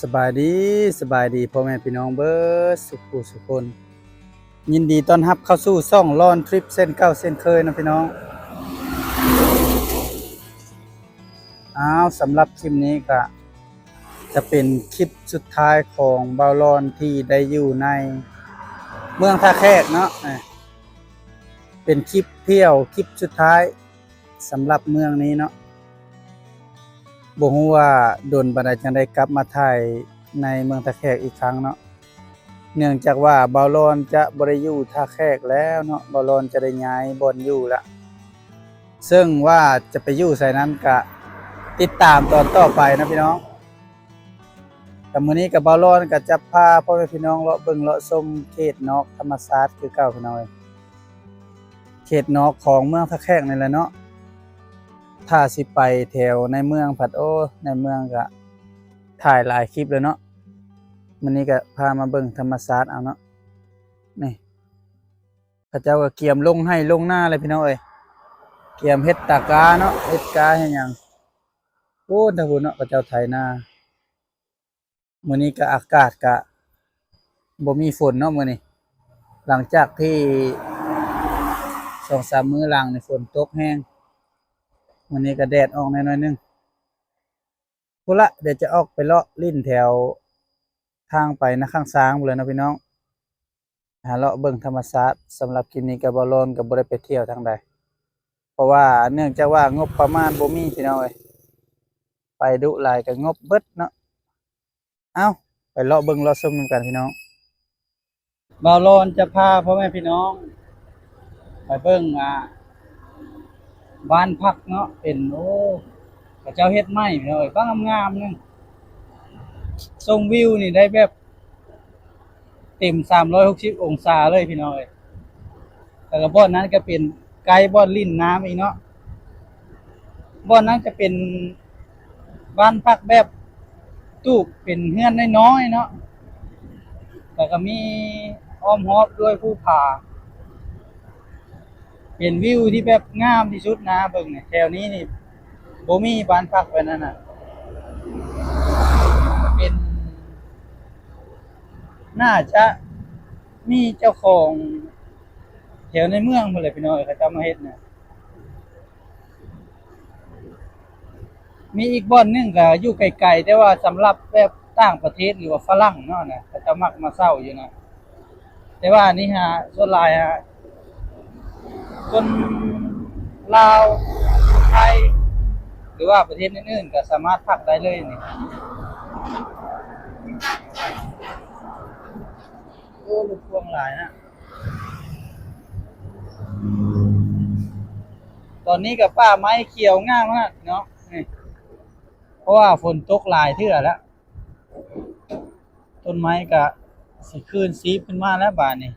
ສະບາຍດີ, ສະບາຍດີພໍ່ແມ່ພີ່ນ້ອງເບິດສຸຂູສຸຄົນ. ຍິນດີຕ້ອນຮັບເຂົ້າສູ່ຊ່ອງລອນທຣິບເຊັ່ນເກົ່າເຊັ່ນເຄີຍເນາະພີ່ນ້ອງ. ອ້າວ, ສຳລັບຄລິບນີ້ກະຈະເປັນຄລິບສຸດທ້າຍຂອງບ່າວລອນທີ່ໄດ້ຢູ່ໃນເມືອງທ່າແຂກເນາະ, ເປັນຄລິບທ່ຽວຄລິບສຸດທ້າຍ ສຳລັບເມືອງນີ້ເນາະ. ບໍ່ຮູ້ວ່າດົນປານໃດຈັ່ງໄດ້ກັບມາຖ່າຍໃນເມືອງທ່າແຂກອີກຄັ້ງເນາະ, ເນື່ອງຈາກວ່າບ່າວລອນຈະບໍ່ໄດ້ຢູ່ທ່າແຂກແລ້ວເນາະ, ບ່າວລອນຈະໄດ້ຍ້າຍບ່ອນຢູ່ລະ. ເຊິ່ງວ່າຈະໄປຢູ່ໃສນັ້ນກະຕິດຕາມຕອນຕໍ່ໄປເນາະພີ່ນ້ອງ. ກະມື້ນີ້ກະບ່າວລອນກະຈະພາພໍ່ແມ່ພີ່ນ້ອງເລາະເບິ່ງເລາະຊົມເຂດນອກທຳມະຊາດຄືເກົ່າພີ່ນ້ອງເອີຍ. ເຂດນອກຂອງເມືອງທ່າແຂກນີ້ແຫຼະເນາະ. ຖ້າຊິໄປແຖວໃນເມືອງພັດ ໂອ້ ໃນເມືອງກະຖ່າຍຫຼາຍຄລິບແລ້ວເນາະ. ມື້ນີ້ກະພາມາເບິ່ງທຳມະຊາດເອົາເນາະ. ນີ້ ເຂົາເຈົ້າກະກຽມລົງໄຮ່ລົງນາແລ້ວພີ່ນ້ອງເອີຍ, ກຽມເຮັດຕາກາເນາະ, ເຮັດກາເຮັດຫຍັງ. ໂອ້ ທາງພຸ້ນເນາະ ເຂົາເຈົ້າໄຖນາ. ມື້ນີ້ກະອາກາດກະບໍ່ມີຝົນເນາະມື້ນີ້, ຫຼັງຈາກທີ່ສອງສາມມື້ຫຼັງນີ້ຝົນຕົກແຮງ, ມື້ນີ້ກະແດດອອກແດ່ໜ້ອຍໜຶ່ງ. ພຸ້ນລະ ດຽວຈະອອກໄປເລາະຫຼິ້ນແຖວທາງໄປນາຂ້າງຊ້າງພຸ້ນແຫຼະເນາະພີ່ນ້ອງ. ຫາເລາະເບິ່ງທຳມະຊາດ. ສຳລັບຄລິບນີ້ກະບ່າວລອນກະບໍ່ໄດ້ໄປທ່ຽວທາງໃດ ເພາະວ່າເນື່ອງຈາກວ່າງົບປະມານບໍ່ມີພີ່ນ້ອງເອີຍ, ໄປດຸຫຼາຍກະງົບເບິດເນາະ. ເອົ້າ ໄປເລາະເບິ່ງເລາະຊົມນຳກັນພີ່ນ້ອງ. ບ່າວລອນຈະພາພໍ່ແມ່ພີ່ນ້ອງໄປເບິ່ງ ອ່າ ບ້ານພັກເນາະ, ເປັນ ໂອ້ ເຂົາເຈົ້າເຮັດໃໝ່ພີ່ນ້ອງເອີຍ, ບ້ານງາມໆໜຶ່ງ. ຊົມວິວນີ້ໄດ້ແບບເຕັມສາມຮ້ອຍຫົກສິບອົງສາເລີຍພີ່ນ້ອງເອີຍ. ແລ້ວກະບ່ອນນັ້ນກະເປັນໃກ້ບ່ອນຫຼິ້ນນ້ຳອີກເນາະ. ບ່ອນນັ້ນຈະເປັນບ້ານພັກແບບຕູບເປັນເຮືອນນ້ອຍໆເນາະ, ແລ້ວກະມີອ້ອມຮອບດ້ວຍພູຜາ. ເປັນວິວທີ່ແບບງາມທີ່ສຸດນະ. ເບິ່ງນີ້ ແຖວນີ້ນີ້ບໍ່ມີບ້ານພັກແບບນັ້ນນະ. ເປັນ ໜ້າຈະມີເຈົ້າຂອງແຖວໃນເມືອງພຸ້ນແຫຼະພີ່ນ້ອງເອີຍ, ເຂົາເຈົ້າມາເຮັດນະ. ມີອີກບ່ອນໜຶ່ງກະຢູ່ໄກໆ, ແຕ່ວ່າສຳລັບແບບຕ່າງປະເທດ ຫຼືວ່າຝຣັ່ງເນາະນະ, ເຂົາເຈົ້າມັກມາເຊົ່າຢູ່ນະ. ແຕ່ວ່າອັນນີ້ຫາ ສ່ວນຫຼາຍຫາ ຄົນລາວ ໄທ ຫຼືວ່າປະເທດອື່ນໆກະສາມາດພັກໄດ້ເລີຍນີ້. ໂອ້ ລົດພວງຫຼາຍນະ. ຕອນນີ້ກະປ່າໄມ້ຂຽວງາມຂະໜາດເນາະ ນີ້ ເພາະວ່າຝົນຕົກຫຼາຍເທື່ອແລ້ວ. ຕົ້ນໄມ້ກະຊິຄືນຊີບຂຶ້ນມາແລ້ວບາດນີ້,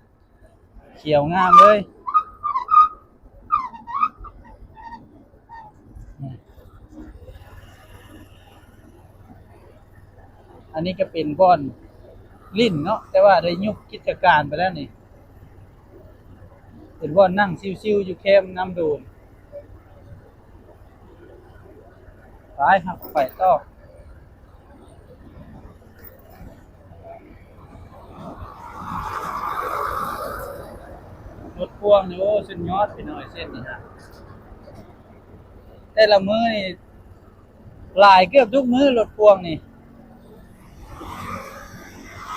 ຂຽວງາມເລີຍ. ອັນນີ້ກະເປັນບ່ອນຫຼິ້ນເນາະ, ແຕ່ວ່າໄດ້ຍຸບກິດຈະການໄປແລ້ວນີ້. ເປັນບ່ອນນັ່ງຊິວໆຢູ່ແຄມນ້ຳໂດນ. ໄປ ເຮົາໄປຕໍ່. ລົດພວງນີ້ ໂອ້ ສຸດຍອດພີ່ນ້ອງເອີຍ, ເສັ້ນນີ້ນະ ແຕ່ລະມື້ນີ້ຫຼາຍເກືອບທຸກມື້ລົດພວງນີ້.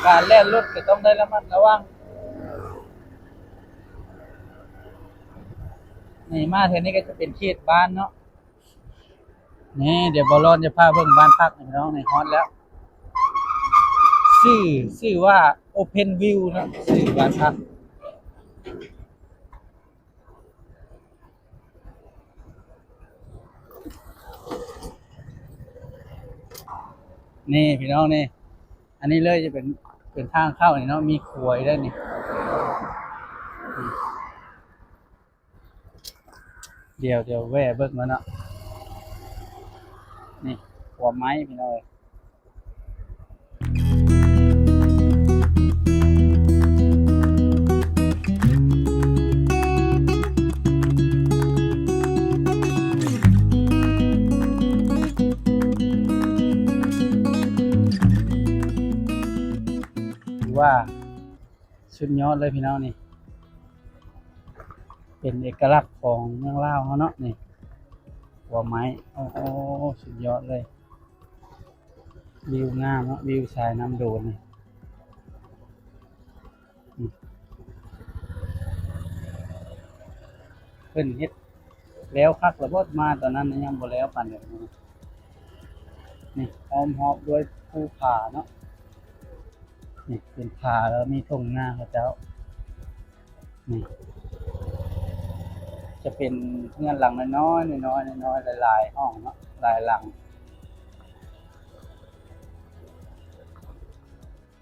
ການແລ່ນລົດກະຕ້ອງໄດ້ລະມັດລະວັງ. ນີ້ ມາເທື່ອນີ້ກະຈະເປັນເຂດບ້ານເນາະ. ນີ້ ດຽວບ່າວລອນຈະພາເບິ່ງບ້ານພັກນີ້ພີ່ນ້ອງ, ນີ້ຮອດແລ້ວ. ຊື່ ຊື່ວ່າ Open View ເນາະ ຊື່ບ້ານພັກ. ນີ້ພີ່ນ້ອງນີ້ ອັນນີ້ເລີຍຈະເປັນ ເປັນທາງເຂົ້ານີ້ເນາະ, ມີຂົວຢູ່ເດ້ນີ້. ດຽວ ດຽວແວ່ເບິ່ງກ່ອນເນາະ. ນີ້ ຂົວໄມ້ພີ່ນ້ອງເອີຍ. ອ່າ ສຸດຍອດເລີຍພີ່ນ້ອງນີ້ ເປັນເອກະລັກຂອງເມືອງລາວເຮົາເນາະນີ້ ຂົວໄມ້ ໂອ້ໂຫ ສຸດຍອດເລີຍ ວິວງາມເນາະ ວິວສາຍນ້ຳໂດນນີ້ ເພິ່ນເຮັດແລ້ວຄັກລະບໍ ມາຕອນນັ້ນຍັງບໍ່ແລ້ວປານໃດ ນີ້ອ້ອມຮອບດ້ວຍພູຜາເນາະ ນີ້ເປັນຜາ ແລ້ວມີທົ່ງນາເຂົາເຈົ້າ ນີ້ຈະເປັນເຮືອນຫຼັງນ້ອຍໆ ນ້ອຍໆ ຫຼາຍໆ ຫ້ອງເນາະ ຫຼາຍຫຼັງ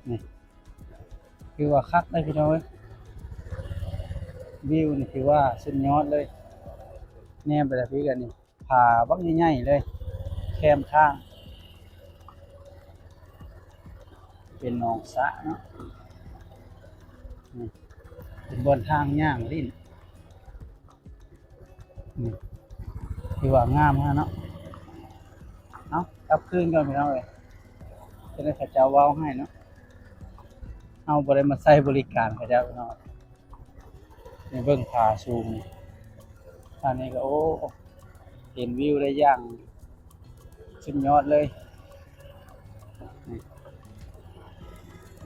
ນີ້ ຖືວ່າຄັກເດ້ພີ່ນ້ອງເອີຍ ວິວນີ້ຖືວ່າສຸດຍອດເລີຍ ແນມໄປທາງພີ້ກະນີ້ ຜາບັກໃຫຍ່ໆ ເລີຍ ແຄມທາງ ເປັນໜອງສະເນາະ ນີ້ເປັນບ່ອນທາງຍ່າງຫຼິ້ນ ນີ້ ຖືວ່າງາມຫັ້ນເນາະ ເອົາ ກັບຄືນກ່ອນພີ່ນ້ອງເອີຍ ຈະໄດ້ເຂົາເຈົ້າເວົ້າໃຫ້ເນາະ ເຮົາບໍ່ໄດ້ມາໃຊ້ບໍລິການເຂົາເຈົ້າພີ່ນ້ອງ ນີ້ເບິ່ງຜາສູງ ອັນນີ້ກະ ໂອ້ ເຫັນວິວໄດ້ຢ່າງ ສຸດຍອດເລີຍ ນີ້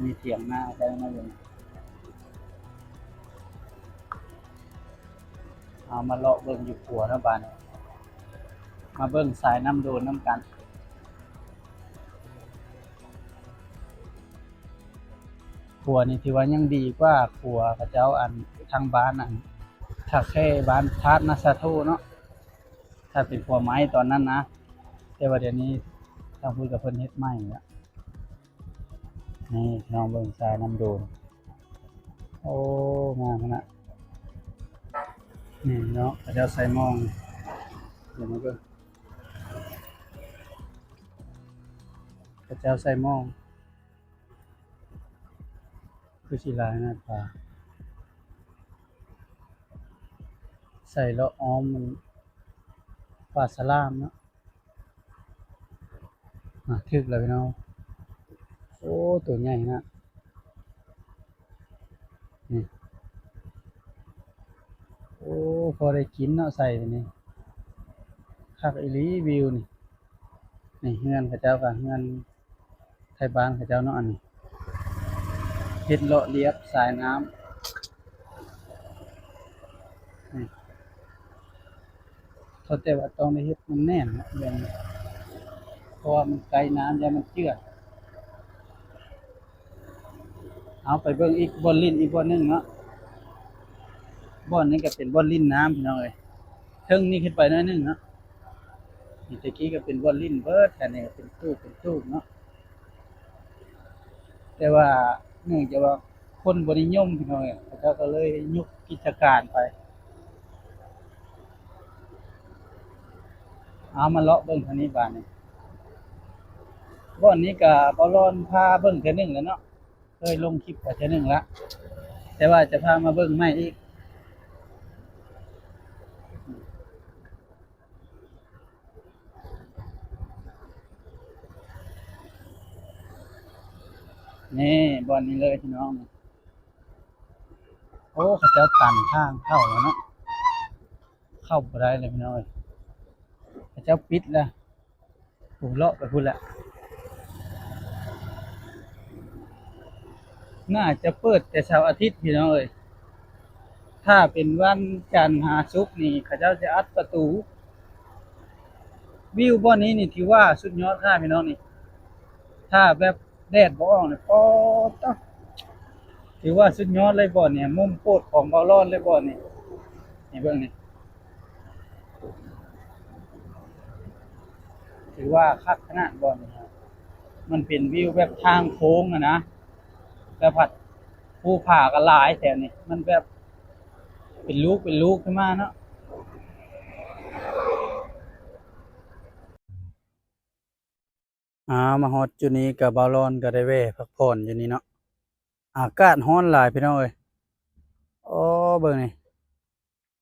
ມີຖຽງນາໃກ້ມາເລີຍ ເອົາມາເລາະເບິ່ງຢູ່ຂົວເນາະບາດນີ້ ມາເບິ່ງສາຍນ້ຳໂດນນຳກັນ ຂົວນີ້ຖືວ່າຍັງດີກວ່າຂົວເຂົາເຈົ້າ ອັນ ທາງບ້ານ ອັນ ທ່າແຄ ບ້ານທາດນາສາໂທເນາະ ຖ້າເປັນຂົວໄມ້ຕອນນັ້ນນະ ແຕ່ວ່າດຽວນີ້ທາງພຸ້ນກະເພິ່ນເຮັດໃໝ່ລະ ນີ້ພີ່ນ້ອງເບິ່ງສາຍນ້ຳໂດນ ໂອ້ ງາມຂະໜາດ ນີ້ເນາະ ເຂົາເຈົ້າໃສ່ໝ່ອງ ດຽວມາເບິ່ງ ເຂົາເຈົ້າໃສ່ໝ່ອງ ຄືຊິຫຼາຍນະປາ ໃສ່ເລາະອ້ອມມັນ ປາສະຫຼາມເນາະ ອ່າ ຖືກແລ້ວພີ່ນ້ອງ ໂອ້ ໂຕໃຫຍ່ນະ ນີ້ ໂອ້ ພໍໄດ້ກິນເນາະ ໃສ່ນີ້ ຄັກອີ່ຫຼີວິວນີ້ ນີ້ເຮືອນເຂົາເຈົ້າກະເຮືອນ ໄທບ້ານເຂົາເຈົ້າເນາະ ອັນນີ້ ເຮັດເລາະລຽບສາຍນ້ຳ ນີ້ ເຂົາແຕ່ວ່າຕ້ອງໄດ້ເຮັດມັນແໜ້ນເນາະ ແບບນີ້ ເພາະວ່າມັນໃກ້ນ້ຳ ຢ້ານມັນເຈື່ອນ ເອົາໄປເບິ່ງອີກບ່ອນຫຼິ້ນອີກບ່ອນໜຶ່ງເນາະ ບ່ອນນີ້ກະເປັນບ່ອນຫຼິ້ນນ້ຳພີ່ນ້ອງເອີຍ ເທິງນີ້ຂຶ້ນໄປໜ້ອຍໜຶ່ງເນາະ ນີ້ແຕ່ກີ້ກະເປັນບ່ອນຫຼິ້ນເບີດ ອັນນີ້ກະເປັນຕູບ ເປັນຕູບເນາະ ແຕ່ວ່າເນື່ອງຈາກວ່າຄົນບໍ່ນິຍົມພີ່ນ້ອງເອີຍ ເຂົາເຈົ້າກະເລີຍຍຸບກິດຈະການໄປ ເອົາມາເລາະເບິ່ງທາງນີ້ບາດນີ້ ບ່ອນນີ້ກະບ່າວລອນພາເບິ່ງເທື່ອໜຶ່ງແລ້ວເນາະ ເຄີຍລົງຄລິບໄປເທື່ອໜຶ່ງລະ ແຕ່ວ່າຈະພາມາເບິ່ງໃໝ່ອີກ ນີ້ບ່ອນນີ້ເລີຍພີ່ນ້ອງ ໂອ້ ເຂົາເຈົ້າຕັນທາງເຂົ້າແລ້ວເນາະ ເຂົ້າບໍ່ໄດ້ແລ້ວພີ່ນ້ອງເອີຍ ເຂົາເຈົ້າປິດແລ້ວ ໂອ້ ເລາະໄປພຸ້ນແຫຼະ ໜ້າຈະເປີດແຕ່ເສົາອາທິດພີ່ນ້ອງເອີຍ ຖ້າເປັນວັນຈັນຫາສຸກນີ້ ເຂົາເຈົ້າຈະອັດປະຕູ ວິວບ່ອນນີ້ນີ້ຖືວ່າສຸດຍອດຂະໜາດພີ່ນ້ອງນີ້ ຖ້າແບບແດດບໍ່ອອກນີ້ ປອດໂທ້ ຖືວ່າສຸດຍອດເລີຍບ່ອນນີ້ ມຸມໂປດຂອງບ່າວລອນເລີຍບ່ອນນີ້ ນີ້ເບິ່ງນີ້ ຖືວ່າຄັກຂະໜາດບ່ອນນີ້ ມັນເປັນວິວແບບທາງໂຄ້ງຫັ້ນນະ ແລ້ວພັດພູຜາກະຫຼາຍແຖວນີ້ ມັນແບບເປັນລູກເປັນລູກຂຶ້ນມາເນາະ. ອາ ມາຮອດຈຸດນີ້ກະ ບ່າວລອນກະໄດ້ແວ່ພັກຜ່ອນຢູ່ນີ້ເນາະ ອາກາດຮ້ອນຫຼາຍພີ່ນ້ອງເອີຍ ໂອ້ ເບິ່ງນີ້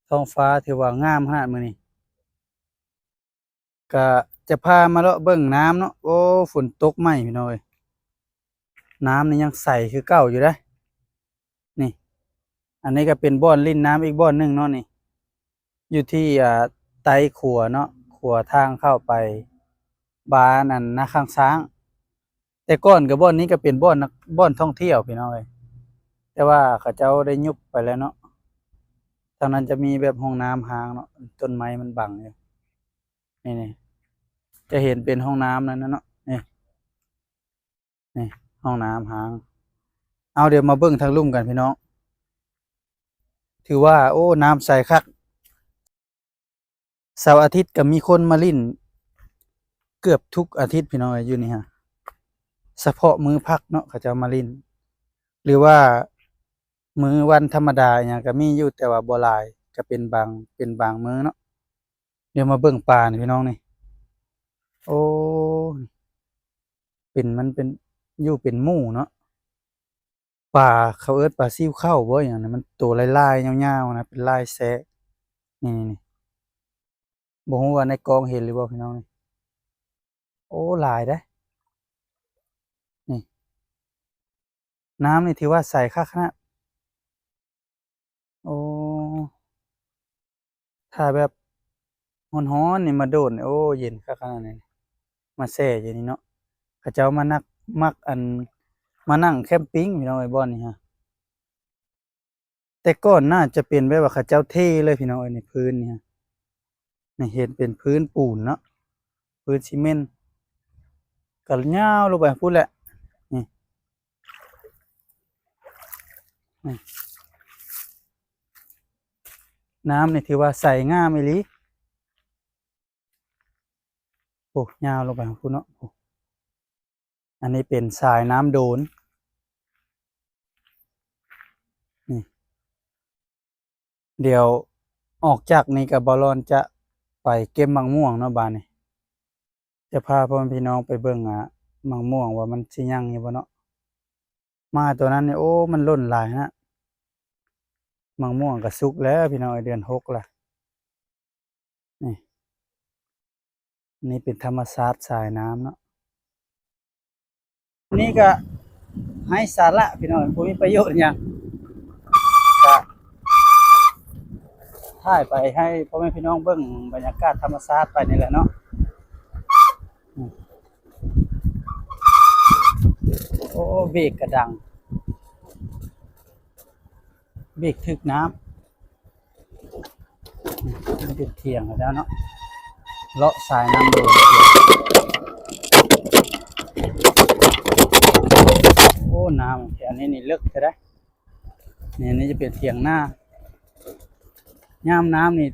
ທ້ອງຟ້າຖືວ່າງາມຂະໜາດມື້ນີ້ ກະຈະພາມາເລາະເບິ່ງນ້ຳເນາະ ໂອ້ ຝົນຕົກໃໝ່ພີ່ນ້ອງເອີຍ ນ້ຳນີ້ຍັງໃສຄືເກົ່າຢູ່ເດ້. ນີ້ ອັນນີ້ກໍເປັນບ່ອນຫຼິ້ນນ້ຳອີກບ່ອນໜຶ່ງເນາະນີ້ ຢູ່ທີ່ ອ່າ ໃຕ້ຂົວເນາະ ຂົວທາງເຂົ້າໄປບ້ານອັນນາຂ້າງຊ້າງ. ແຕ່ກ່ອນກໍບ່ອນນີ້ກໍເປັນບ່ອນນັກ ບ່ອນທ່ອງທ່ຽວພີ່ນ້ອງເອີຍ ແຕ່ວ່າເຂົາເຈົ້າໄດ້ຍຸບໄປແລ້ວເນາະ. ທາງນັ້ນຈະມີແບບຫ້ອງນ້ຳຮ້າງເນາະ ຕົ້ນໄມ້ມັນບັງຢູ່. ນີ້ໆ ຈະເຫັນເປັນຫ້ອງນ້ຳນັ້ນນະເນາະ ນີ້ ນີ້ຫ້ອງນ້ຳຮ້າງ. ເອົາ ດຽວມາເບິ່ງທາງລຸ່ມກັນພີ່ນ້ອງ. ຖືວ່າ ໂອ້ ນ້ຳໃສຄັກ. ເສົາອາທິດກໍມີຄົນມາຫຼິ້ນເກືອບທຸກອາທິດພີ່ນ້ອງເອີຍ ຢູ່ນີ້ຮະ. ສະເພາະມື້ພັກເນາະ ເຂົາເຈົ້າມາຫຼິ້ນ ຫຼືວ່າມື້ວັນທຳມະດາຫຍັງກໍມີຢູ່ ແຕ່ວ່າບໍ່ຫຼາຍ ກໍເປັນບາງ ເປັນບາງມື້ເນາະ. ດຽວມາເບິ່ງປານີ້ພີ່ນ້ອງນີ້ ໂອ້ ເປັນ ມັນເປັນ ຢູ່ເປັນໝູ່ເນາະ. ປາ ເຂົາເອີ້ນປາຊິວເຂົ້າບໍ່ ຫຍັງນີ້ ມັນໂຕລາຍໆ ຍາວໆ ນະ ເປັນລາຍແຊະ ນີ້ໆ ບໍ່ຮູ້ວ່າໃນກ້ອງເຫັນຫຼືບໍ່ພີ່ນ້ອງນີ້. ໂອ້ ຫຼາຍເດ້ ນີ້ ນ້ຳນີ້ຖືວ່າໃສຄັກຂະໜາດ. ໂອ້ ຖ້າແບບຮ້ອນໆ ນີ້ມາໂດດນີ້ ໂອ້ ເຢັນຄັກຂະໜາດນີ້ ມາແຊ່ຢູ່ນີ້ເນາະ. ເຂົາເຈົ້າມານັກ ມັກອັນ ມານັ່ງແຄມປິງພີ່ນ້ອງເອີຍ ບ່ອນນີ້ຮະ. ແຕ່ກ່ອນໜ້າຈະເປັນແບບວ່າເຂົາເຈົ້າເທເລີຍພີ່ນ້ອງເອີຍ ໃນພື້ນນີ້ຮະ. ນີ້ເຫັນເປັນພື້ນປູນເນາະ ພື້ນຊີເມັນ ກໍຍາວລົງໄປພຸ້ນແຫຼະ. ນີ້ ນີ້ ນ້ຳນີ້ຖືວ່າໃສງາມອີ່ຫຼີ. ໂອ້ ຍາວລົງໄປພຸ້ນເນາະ. ໂອ້ ອັນນີ້ເປັນສາຍນ້ຳໂດນ ນີ້. ດຽວອອກຈາກນີ້ກໍບ່າວລອນຈະໄປເກັບໝາກມ່ວງເນາະ ບາດນີ້ ຈະພາພໍ່ແມ່ພີ່ນ້ອງໄປເບິ່ງ ອາ ໝາກມ່ວງວ່າມັນຊິຍັງຢູ່ບໍ່ເນາະ. ໝາໂຕນັ້ນນີ້ ໂອ້ ມັນຫຼົ່ນຫຼາຍຫັ້ນນະ. ໝາກມ່ວງກໍສຸກແລ້ວພີ່ນ້ອງເອີຍ ເດືອນຫົກລະ. ນີ້ ນີ້ເປັນທຳມະຊາດສາຍນ້ຳເນາະ. ນີ້ກໍໄຮ້ສາລະພີ່ນ້ອງ ບໍ່ມີປະໂຫຍດຫຍັງ ກໍຖ່າຍໄປໃຫ້ພໍ່ແມ່ພີ່ນ້ອງເບິ່ງບັນຍາກາດທຳມະຊາດໄປນີ້ແຫຼະເນາະ. ໂອ້ ເບກກະດັງ ເບກຖືກນ້ຳ. ນີ້ເປັນຖຽງແລ້ວເນາະ ເລາະສາຍນ້ຳໂດນ. ໂອ້ ນ້ຳແຖວນີ້ນີ້ເລິກແທ້ໃດ໋. ນີ້ ນີ້ຈະເປັນຖຽງນາ ຍາມນ້ຳນີ້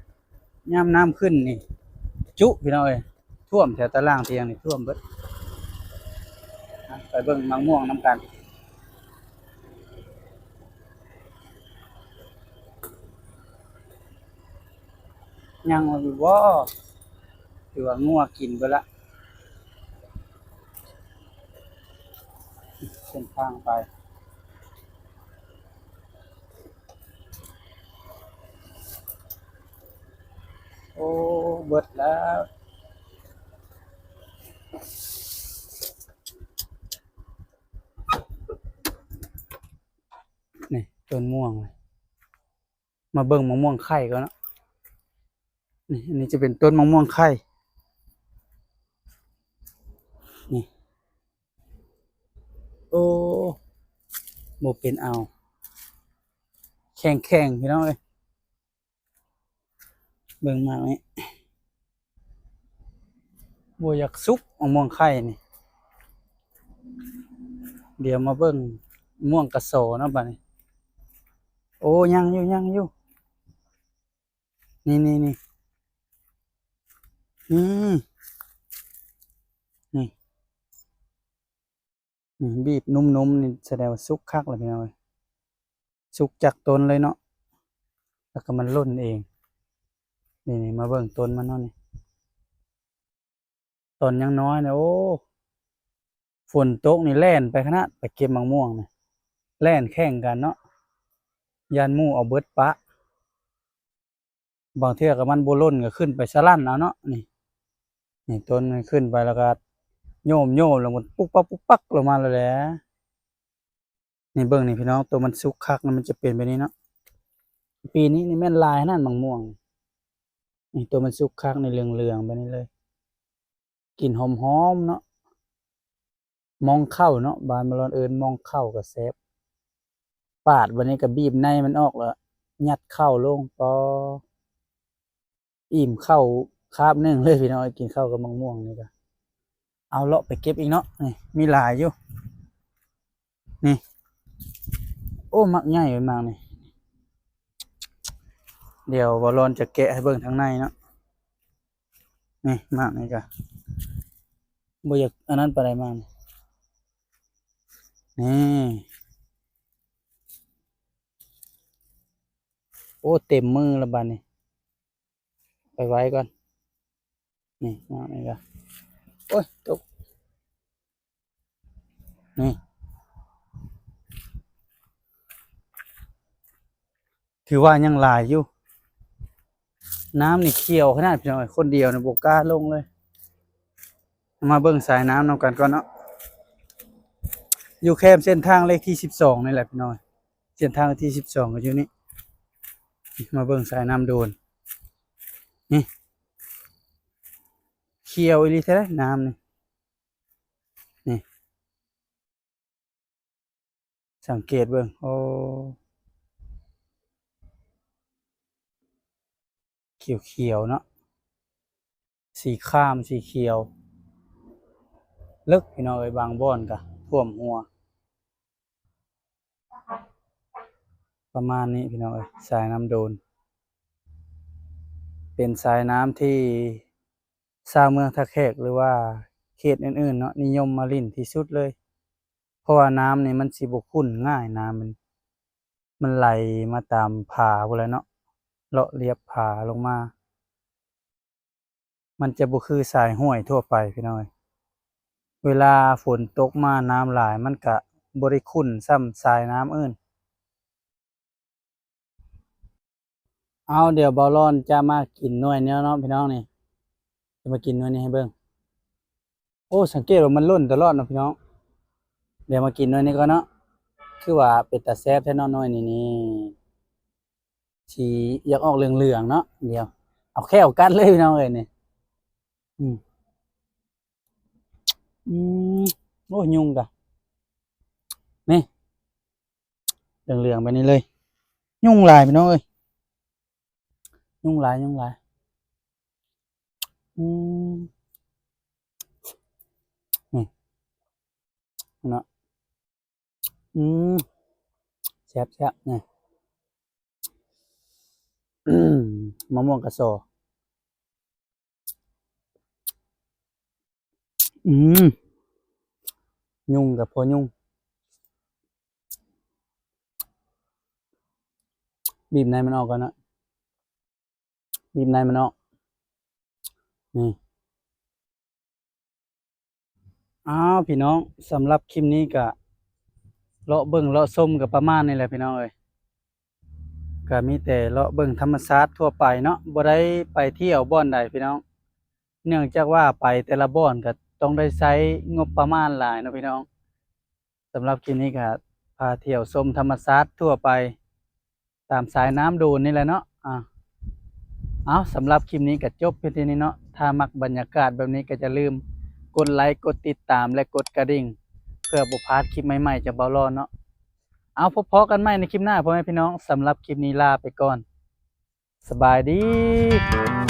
ຍາມນ້ຳຂຶ້ນນີ້ ຈຸພີ່ນ້ອງເອີຍ ຖ້ວມແຖວຕາລ່າງຖຽງນີ້ ຖ້ວມເບິດ. ໄປເບິ່ງໝາກມ່ວງນຳກັນ ຍັງຢູ່ບໍ່ ຫຼືວ່າງົວກິນເບິດລະ. ເສັ້ນທາງໄປ ໂອ້ ເບິດແລ້ວ. ນີ້ຕົ້ນມ່ວງ ມາເບິ່ງໝາກມ່ວງໄຂ່ກ່ອນເນາະ. ນີ້ ອັນນີ້ຈະເປັນຕົ້ນໝາກມ່ວງໄຂ່ ນີ້. ໂອ້ ບໍ່ເປັນເອົາ ແຂງໆ ພີ່ນ້ອງເອີຍ. ເບິ່ງໝາກນີ້ ບໍ່ຢາກສຸກ ໝາກມ່ວງໄຂ່ນີ້. ດຽວມາເບິ່ງມ່ວງກະໂສເນາະບາດນີ້. ໂອ້ ຍັງຢູ່ ຍັງຢູ່ ນີ້ ນີ້ ນີ້ ນີ້ ນີ້ ນີ້ ບີບນຸ້ມໆ ນີ້ສະແດງວ່າສຸກຄັກແລ້ວພີ່ນ້ອງເອີຍ ສຸກຈາກຕົ້ນເລີຍເນາະ ແລ້ວກໍມັນຫຼົ່ນເອງ. ນີ້ໆ ມາເບິ່ງຕົ້ນມັນເນາະນີ້ ຕອນຍັງນ້ອຍນະ ໂອ້ ຝົນຕົກນີ້ແລ່ນໄປຂະໜາດ ໄປເກັບໝາກມ່ວງນີ້ ແລ່ນແຂ່ງກັນເນາະ ຢ້ານໝູ່ເອົາເບິດປະ. ບາງເທື່ອກໍມັນບໍ່ຫຼົ່ນກໍຂຶ້ນໄປສະຫຼັ່ນເອົາເນາະ ນີ້ ນີ້ຕົ້ນມັນຂຶ້ນໄປແລ້ວກໍໂຍມໆ ແລ້ວມັນປຸກປັກປຸກປັກລົງມາແລ້ວແຫຼະ. ນີ້ເບິ່ງນີ້ພີ່ນ້ອງ ໂຕມັນສຸກຄັກນະ ມັນຈະເປັນແບບນີ້ເນາະ. ປີນີ້ນີ້ແມ່ນຫຼາຍຂະໜາດໝາກມ່ວງ. ນີ້ໂຕມັນສຸກຄັກນີ້ ເຫຼືອງໆແບບນີ້ເລີຍ. ກິ່ນຫອມໆເນາະ. ມອງເຂົ້າເນາະ ບ້ານມາລອນເອີ້ນມອງເຂົ້າກໍແຊບ. ປາດບາດນີ້ກໍບີບໃນມັນອອກ ແລ້ວຍັດເຂົ້າລົງ. ປໍ ອີ່ມເຂົ້າຄາບໜຶ່ງເລີຍພີ່ນ້ອງເອີຍ ກິນເຂົ້າກັບໝາກມ່ວງນີ້ກະ. ເອົາ ເລາະໄປເກັບອີກເນາະ. ນີ້ມີຫຼາຍຢູ່ ນີ້. ໂອ້ ໝາກໃຫຍ່ເວີຍໝາກນີ້. ດຽວບ່າວລອນຈະແກະໃຫ້ເບິ່ງທາງໃນເນາະ. ນີ້ໝາກນີ້ກະບໍ່ຢາກອັນນັ້ນປານໃດໝາກນີ້. ນີ້ ໂອ້ ເຕັມມືລະບາດນີ້. ໄປໄວກ່ອນ. ນີ້ ນີ້ກະ ໂອ້ຍ ຕົກ. ນີ້ ຖືວ່າຍັງຫຼາຍຢູ່. ນ້ຳນີ້ຂຽວຂະໜາດພີ່ນ້ອງເອີຍ ຄົນດຽວນີ້ບໍ່ກ້າລົງເລີຍ. ມາເບິ່ງສາຍນ້ຳນຳກັນກ່ອນເນາະ. ຢູ່ແຄມເສັ້ນທາງເລກທີສິບສອງນີ້ແຫຼະພີ່ນ້ອງເອີຍ. ເສັ້ນທາງທີສິບສອງກໍຢູ່ນີ້. ມາເບິ່ງສາຍນ້ຳໂດນ. ນີ້ ຂຽວອີ່ຫຼີແທ້ໆ ນ້ຳນີ້. ນີ້ ສັງເກດເບິ່ງ ໂອ້ ຂຽວໆເນາະ. ສີຄາມ ສີຂຽວ ເລິກພີ່ນ້ອງເອີຍ. ບາງບ່ອນກະຖ້ວມຫົວ ປະມານນີ້ພີ່ນ້ອງເອີຍ. ສາຍນ້ຳໂດນ ເປັນສາຍນ້ຳທີ່ຊາວເມືອງທ່າແຂກ ຫຼືວ່າເຂດອື່ນໆເນາະ ນິຍົມມາຫຼິ້ນທີ່ສຸດເລີຍ. ເພາະວ່ານ້ຳນີ້ມັນຊິບໍ່ຂຸ້ນງ່າຍ ນ້ຳມັນ ມັນໄຫຼມາຕາມຜາພຸ້ນແຫຼະເນາະ ເລາະລຽບຜາລົງມາ. ມັນຈະບໍ່ຄືສາຍຫ້ວຍທົ່ວໄປພີ່ນ້ອງເອີຍ. ເວລາຝົນຕົກມານ້ຳຫຼາຍ ມັນກະບໍ່ໄດ້ຂຸ້ນສ່ຳສາຍນ້ຳອື່ນ. ເອົາ ດຽວບ່າວລອນຈະມາກິນໜ່ວຍນີ້ເນາະພີ່ນ້ອງນີ້. ຈະມາກິນໜ່ວຍນີ້ໃຫ້ເບິ່ງ. ໂອ້ ສັງເກດວ່າມັນຫຼົ່ນຕະຫຼອດເນາະພີ່ນ້ອງ. ດຽວມາກິນໜ່ວຍນີ້ກ່ອນເນາະ. ຄືວ່າເປັນຕາແຊບແທ້ເນາະໜ່ວຍນີ້. ນີ້ ສີຢາກອອກເຫຼືອງໆເນາະ. ດຽວເອົາແຂ້ວກັດເລີຍພີ່ນ້ອງເອີຍນີ້. ອືມ ອືມ ໂອ້ ຍຸງກະ ນີ້ ເຫຼືອງໆແບບນີ້ເລີຍ. ຍຸງຫຼາຍພີ່ນ້ອງເອີຍ ຍຸງຫຼາຍ ຍຸງຫຼາຍ. ອືມ ນີ້ເນາະ. ອືມ ແຊບໆ ນີ້ ມະມ່ວງກະສໍ. ອືມ ຍຸງກະພໍຍຸງ. ບີບໃນມັນອອກກ່ອນເນາະ. ບີບໃນມັນອອກ ນີ້. ອ້າວ ພີ່ນ້ອງ ສຳລັບຄລິບນີ້ກະເລາະເບິ່ງເລາະຊົມກະປະມານນີ້ແຫຼະພີ່ນ້ອງເອີຍ. ກະມີແຕ່ເລາະເບິ່ງທຳມະຊາດທົ່ວໄປເນາະ ບໍ່ໄດ້ໄປທ່ຽວບ່ອນໃດພີ່ນ້ອງ. ເນື່ອງຈາກວ່າໄປແຕ່ລະບ່ອນກະຕ້ອງໄດ້ໃຊ້ງົບປະມານຫຼາຍເນາະພີ່ນ້ອງ. ສຳລັບຄລິບນີ້ກະພາທ່ຽວຊົມທຳມະຊາດທົ່ວໄປ ຕາມສາຍນ້ຳໂດນນີ້ແຫຼະເນາະ. ອາ ເອົາ ສຳລັບຄລິບນີ້ກະຈົບພຽງເທົ່ານີ້ເນາະ. ຖ້າມັກບັນຍາກາດແບບນີ້ກະຢ່າລືມກົດໄລ ກົດຕິດຕາມ ແລະ ກົດກະດິ່ງ ເພື່ອບໍ່ພາດຄລິບໃໝ່ໆຈາກບ່າວລອນເນາະ. ເອົາ ພົບພໍ້ກັນໃໝ່ໃນຄລິບໜ້າ ພໍ່ແມ່ພີ່ນ້ອງ. ສຳລັບຄລິບນີ້ລາໄປກ່ອນ. ສະບາຍດີ.